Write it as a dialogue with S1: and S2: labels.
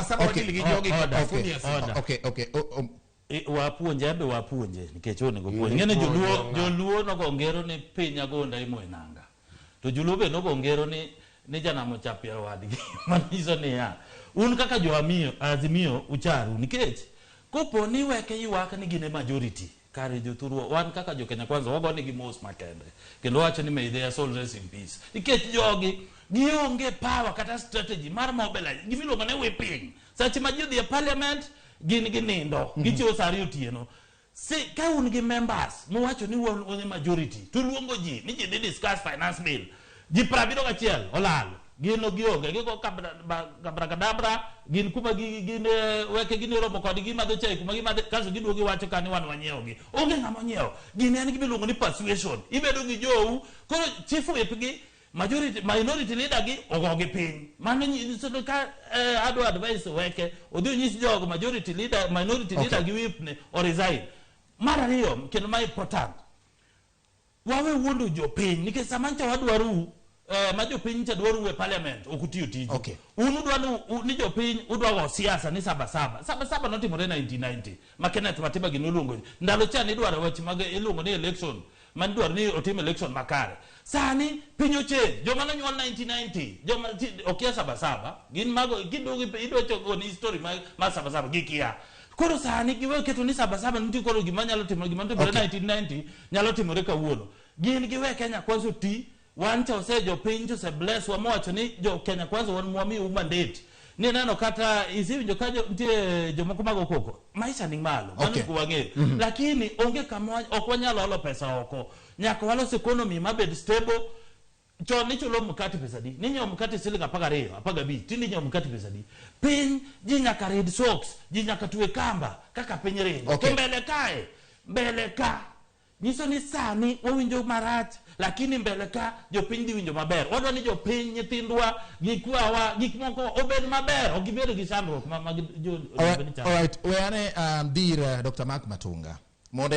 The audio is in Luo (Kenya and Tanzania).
S1: saba saba wadil gi jogi
S2: Order.
S1: Funia si.
S2: Order.
S3: Okay.
S2: Wapuonje, abe wapuonje nikech onego puonj.
S1: In
S2: Ng'eni
S1: ipuonjo
S2: joluo
S1: ng'a?
S2: Joluo nogo ngero ni piny agonda imo e nanga. To joluo be nogo ngero ni janamo chapia wadgi. Manyiso niya, un kaka jo Amio, Azimio ucharu nikech kopo ni weke ywak ni gin e majority kare jothurwa wan kaka jo Kenya Kwanza wago nigi mos makende kendo wacho ni may their soul rest in peace nikech jogi gionge power kata strategy mar mobilize gimiluongo ni whipping. Seche ma ji odhi e parliament gin ginindo, gichiewo sa 2 otieno. Si, ka un gi members muwacho ni un e majority to luongo ji ni ji dhi discuss finance bill, ji 71 olal, gin gionge, gigo kabrakadabra, gin kuma gin weke gin romo kodgi, gimadho chai kuma gimadhe, kasto giduogo giwacho ka ni wan wanyiewo gi. Onge ng'ama onyiewo gini. En gima iluongo ni persuasion. Ibedo gi jou koro chief whip gi majority minority leader gi ogogi piny. Mano nyiso ni ka adwa advice weke odhi onyis jogo majority leader, minority leader gi whip ne o resign. Mar ariyo kendo ma important, wawe wuondo jopiny nikech sama ncha wadwarou ma jopiny cha dwarou e parliament ok utiyo tiju. Un udwa ni jopiny udwa go siasa ni saba saba. Saba saba notimore 1990 ma Kenneth Matiba gini oluongo ndalo cha nidwaro wach mag iluongo ni election man dwaro ni otim election makare. Sani piny ochange. Joma nonyuol 1990 joma okia saba saba gin mago giduogo idwa chopo ni history mar saba saba gikia. Koro sani giwe keto ni saba saba nitie koro gima nyalo timore, gima notimore 1990 nyalo timore kawuono. Gin giwe Kenya Kwanza oti. Wan cha ose jopiny to ose bless wa mowacho ni jo Kenya Kwanza wan mwamiu mandate ni neno kata isewinjo ka nitie jomoko mago koko maisha ni malo mano. Ok wang'eyo, lakini onge kama ok wanyal olo pesa oko. Nyaka walos economy mabed stable. Chon nichulo mkate pesa adi? Ninyiewo mkate siling 12, 15. Tinde inyiewo mkate pesa adi? Piny ji nyaka rid socks, ji nyaka twe kamba kaka piny ringo. To mbele kae, mbele ka nyiso ni sani wawinjo marach, lakini mbele ka jopiny dhi winjo maber. Wadwa ni jopiny, nyithindwa, gikwawa, gik moko obed maber, ok gibed gi chandruok ma jo
S3: Alright,
S2: bed ni chando.
S3: Alright. We ane dhir Dr. Mark Matunga. Mondo